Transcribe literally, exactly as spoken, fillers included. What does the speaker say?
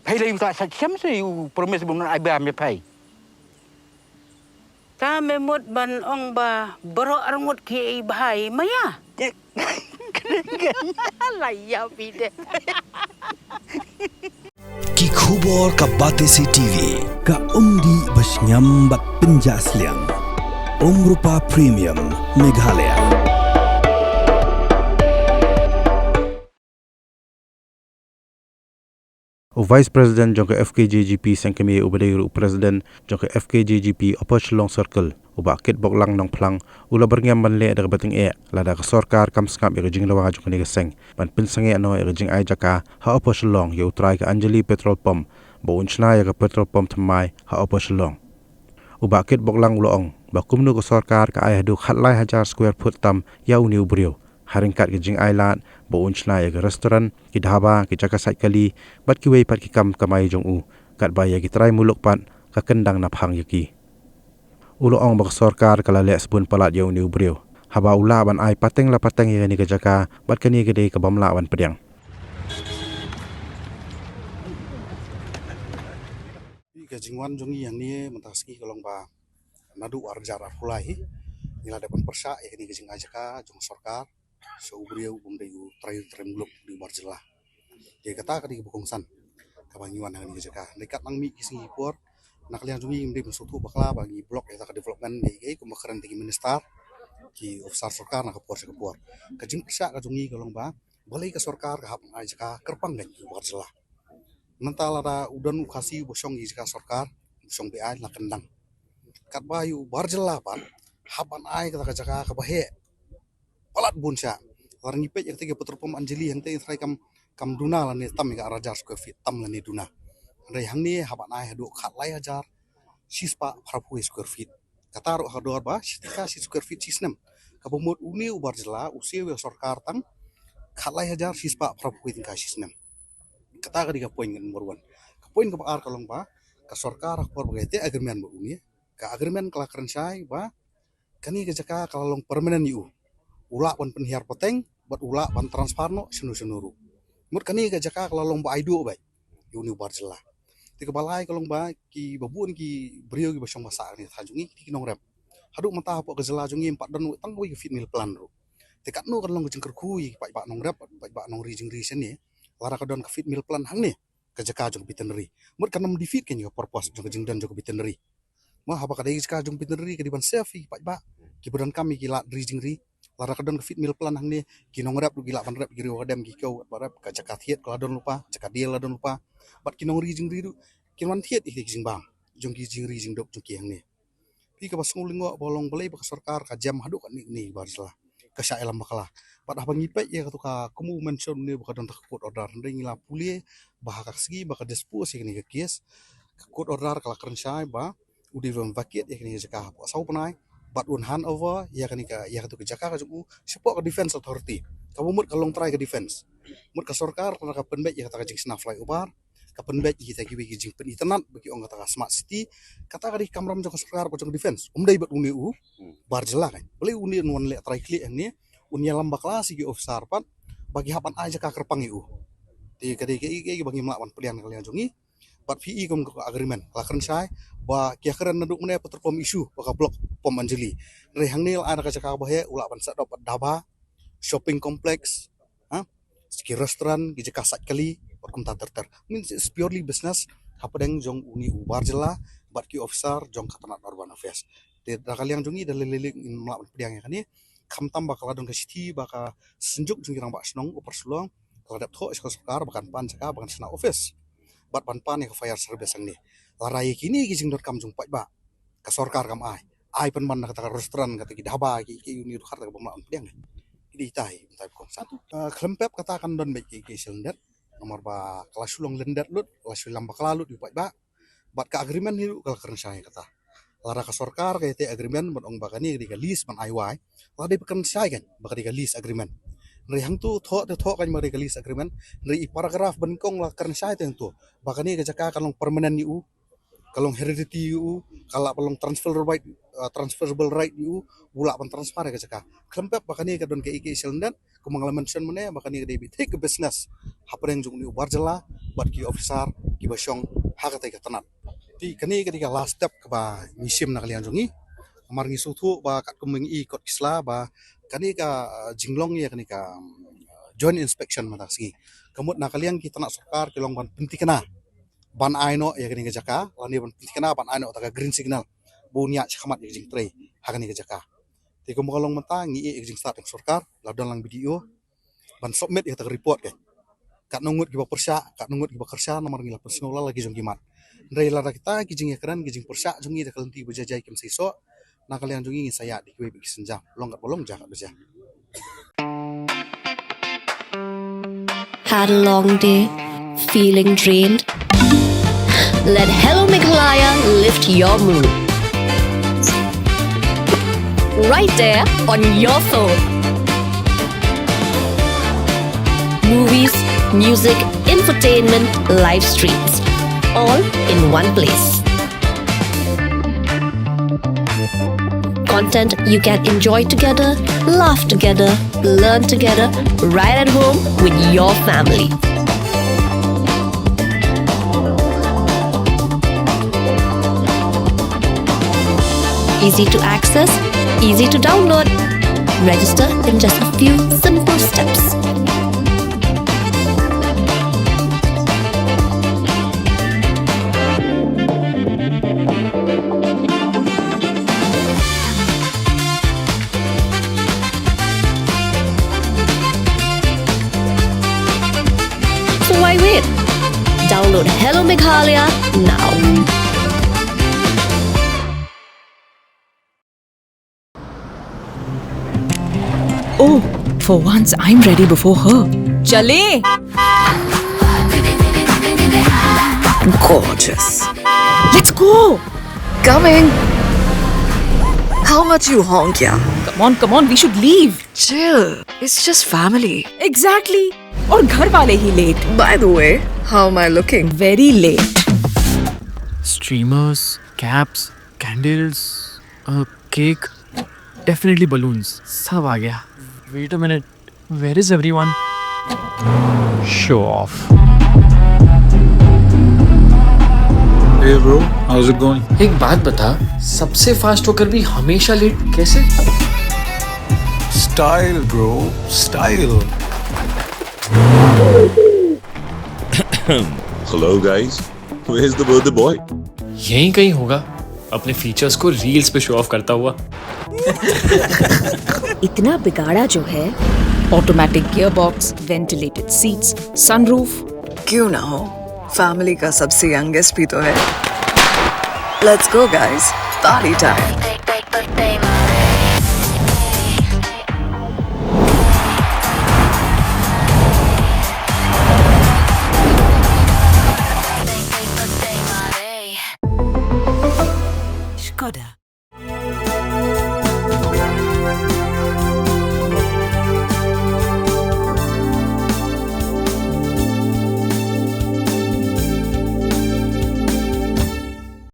Phai lei u ta sa shem se u promise bun ai ba me phai. Ta me mut ban ong ba baroh arngut ki ei bhai maya. La ya bi de. Ki khubor ka Batesi T V, ka umdih ba shngiam bad pynjah sliang. Umrupa Premium Meghalaya. U Vice President jong ka F K J G P Sengkmie uba dei ruh u President jong ka F K J G P Upper Shillong Circle, u Bah Kitboklang Nongphlang, u la byrngem ban leh da kaba tyngeh lada ka sorkar kam sngap ïa ka jingdawa jong kane ka seng ban pynsangeh noh ïa ka jingai jaka ha Upper Shillong ïa u trai ka Anjali Petrol Pump, ba un shna ïa ka petrol pump thymmai ha Upper Shillong. U Bah Kitboklang u la ong ba kumno ka sorkar ka ai haduh khatlai hajar square foot tam ïa une u briew ha ryngkat ka jingai lad ba un shna ïa ka restaurant, ki dhaba, ki jaka sait kali bad kiwei pat ki kam kamai jong u, katba ïa ki trai muluk pat ka kyndang na phang ïa ki. U la ong ba ka sorkar ka la leh sbun palat ïa une u briew haba u lah ban ai pateng la pateng ïa kane ka jaka, bad kane ka dei kaba ym lah ban pdiang. Ka jingwan jong ngi hangne mynta ka sngi ka long ba naduh arhajar arphew lai hi ngi la dep ban pyrshah ïa kane ka jingai jaka jong ka sorkar sha u briew bym dei u trai, trai muluk, u dei u bar jylla. Te kata ka dei kaba kongsan kaba ngi wan ha kane ka jaka. Hynrei katba ngi mih ki sngi ki por, na ka liang jong ngi ngim dei ban sngewthuh bakla ba ngi block ïa kata ka development, dei kaei kumba kren da ki minister, ki officer sorkar na ka por sha ka por. Ka jingpyrshah ka jong ngi ka long ba balei ka sorkar ka hap ban ai jaka kyrpang kein ïa u bar jylla. Mynta lada u don u Khasi uba shong ïa jaka sorkar, uba shong beaiñ, la kyndang. Katba ïa u bar jylla pat hap ban ai kata ka jaka kaba heh palat bun shah. Lada ngi peit ïa kata ka petrol pump Anjali hangta, ngi tharai kam, kam duna lane tam ïa ka arhajar square feet, tam lane duna. Hynrei hangne hap ban ai haduh khatlai hajar shispah phraphew square feet. Kata ruh ha ka dor ba shi tyngka shi square feet shi snem. Kaba mut une u bar jylla u siew ïa ka sorkar tang khatlai hajar shispah phraphew tyngka shi snem. Kata ka dei ka point number one. Ka point kaba ar ka long ba ka sorkar ha ka por ba ka ïateh agreement bad une, ka agreement ka la kren shai ba kane ka jaka ka la long permanent ïa u. U lah ban pynhiar pateng bad u lah ban transfer noh shano shano ruh. Mut kane ka jaka ka la long ba ai duh beit ïa une u bar jylla. Te kaba lai ka long ba kiba bun ki briew kiba shong ba sah kane ka thaiñ jong ngi ki nongrep. Haduh mynta hapoh ka jylla jong ngi ym pat don tang kawei ka feed mill plant ruh. Te katno kan long ka jingkyrkhu ïa ki paidbah nongrep, paidbah nongri jingri shane lada ka don ka feed mill plant hangne, ka jaka jong ka veterinary. Mut kan ym defeat kein ïa ka purpose jong ka jingdon jong ka veterinary. Ma haba ka dei ka jaka jong ka veterinary ka dei ban safe ïa ki paidbah kiba donkam ïa ki lad ri jingri. Lada ka don ka feed mill plant hangne, ki nongrep ruh ki lah ban rep, ki riew ka dem ki kiew ban rep, ka jaka thied ka la don lypa, jaka die la don lypa. Bad ki nongri jingri ruh kin wan thied ïa ki jingbam jong ki jingri jingduk jong ki hangne. Phi, kaba sngew lyngngoh ba long balei ba ka sorkar ka jem haduh katne katne bar jylla, ka shah ïalam bakla. Bad haba ngi peit ïa katu ka, kum u mention une ba ka don ta ka court order, hynrei ngi la pule ba ha ka sngi ba ka dispose ïa kane ka case, ka court order ka la kren shai ba u dei ban vacate ïa kane ka jaka hapoh saw bnai bad un hand over ïa kane ka, ïa katu ka jaka ka jong u shapoh ka Defence Authority. Kaba mut ka long trai ka defence. Mut ka sorkar ka pynbeit ïa kata ka jingshna flyover, ka pynbeit ïa kita kiwei ki jingpynitynnad ba ki ong kata ka smart city. Kata ka dei ka kamram jong ka sorkar bad jong ka defence, um dei bad une u bar jylla kein. Balei une un wan leh trai khlieh hangne, un ïalam bakla sha ki officer pat ba ki hap ban ai jaka kyrpang ïa u. Te ka dei kaei kaei ba ngim lah ban pdiang na ka liang jong ngi. Bad phi i kum ka agreement ka la kren shai ba ki ïakren naduh mynne petrol pump issue ba ka block pump Anjali. Hynrei hangne la ai da ka jaka ba heh, u lah ban set up bad dhaba, shopping complex, ha, ki restaurant, ki jaka sait kali bad kumta ter ter. Means it's purely business hapdeng jong une u bar jylla bad ki officer jong ka tnat Urban Affairs. Te da ka liang jong ngi da lei lei lei ngim lah ban pdiang ïa kane, khamtam ba ka la don ka shithi ba ka synjuk jong ki rangbah shnong Upper Shillong ka la dep thoh sha ka sorkar ba kan pan jaka ba kan shna office bad ban pan ïa ka fire service hangne. Lada ïa kine ki jingdonkam jong paidbah ka sorkar kam ai, ai pynban na kata ka restaurant, kata ki dhaba, ki, ki uni ruh kata ka bym lah ban pdiang. Ki dei tai, tai kong satu. Ah, khlem pep kata kan don beit ki, ki shyllyndet. Namar ba ka la shu long lyndet lut, la shu lam bakla lut ïa u paidbah. Bad ka agreement hi ruh ka la kren shai kata. Lada ka sorkar ka ïateh agreement ban ong ba kane ka dei ka lease ban ai wai, la dei ba kren shai kan ba ka dei ka lease agreement. Hynrei hangto thoh te thoh kan ba ka dei ka lease agreement. Hynrei i paragraph ba nyngkong la kren shai te hangto ba kane ka jaka ka long permanent ïa u, ka long heredity ïa u, ka lah ban long transfer right, uh, transferable right ïa u, u lah ban transfer ïa ka jaka. Khlem pep ba kane ka don kaei kaei shyllyndet, kumba nga la mention mynne ba kane ka dei beit thik ka business hapdeng jong une u bar jylla bad ki officer kiba shong ha katei ka tnat. Te kane ka dei ka last step kaba ngi shim na ka liang jong ngi. Namar ngi sngewthuh ba katkum ba ngi i kot ki sla ba kane ka, uh, jinglong ïa kane ka, um, joint inspection mynta ka sngi ka mut na ka liang ki tnat sorkar ki long ban pynthikna ban ai noh ïa kane ka jaka, lane ban pynthikna ban ai noh kata ka green signal ba un ïaid shakhmat ïa ka jingtrei ha kane ka jaka. Te kumba ka long mynta ngi ïeh ïa ka jingstad jong sorkar, la don lang B D O ban submit ïa kata ka report ka. Katno ngut kiba pyrshah, katno ngut kiba kyrshan, namar ngi la pynsngewlad la ki jong ki mat. Hynrei lada kita ki jingïakren, ki jingpyrshah jong ngi da ka lynti ba jai jai kim seisoh, na ka liang jong ngi ngin sa ïaid da kiwei pat ki sienjam, long katba long, jia katba jia. Had a long day? Feeling drained? Let Hello Meghalaya lift your mood. Right there on your phone. Movies, music, infotainment, live streams, all in one place. Content you can enjoy together, laugh together, learn together, right at home with your family. Easy to access, easy to download. Register in just a few simple steps. So why wait? Download Hello Meghalaya now. Oh, for once I'm ready before her. चलें। Gorgeous. Let's go. Coming. How much you honk, yeah? Come on, come on, we should leave. Chill. It's just family. Exactly. और घर वाले ही late. By the way, how am I looking? Very late. Streamers, caps, candles, a cake, definitely balloons. सब आ गया. Wait a minute. Where is everyone? Show off. Hey bro, how's it going? एक बात बता, सबसे फास्ट होकर भी हमेशा लेट कैसे? Style bro, style. Hello guys, where's the birthday boy? यहीं कहीं होगा, अपने फीचर्स को रील्स पे शो ऑफ करता हुआ. इतना बिगाड़ा जो है. Automatic gearbox, ventilated seats, sunroof. क्यों ना हो, फैमिली का सबसे यंगेस्ट भी तो है. Let's go guys, party time. Skoda.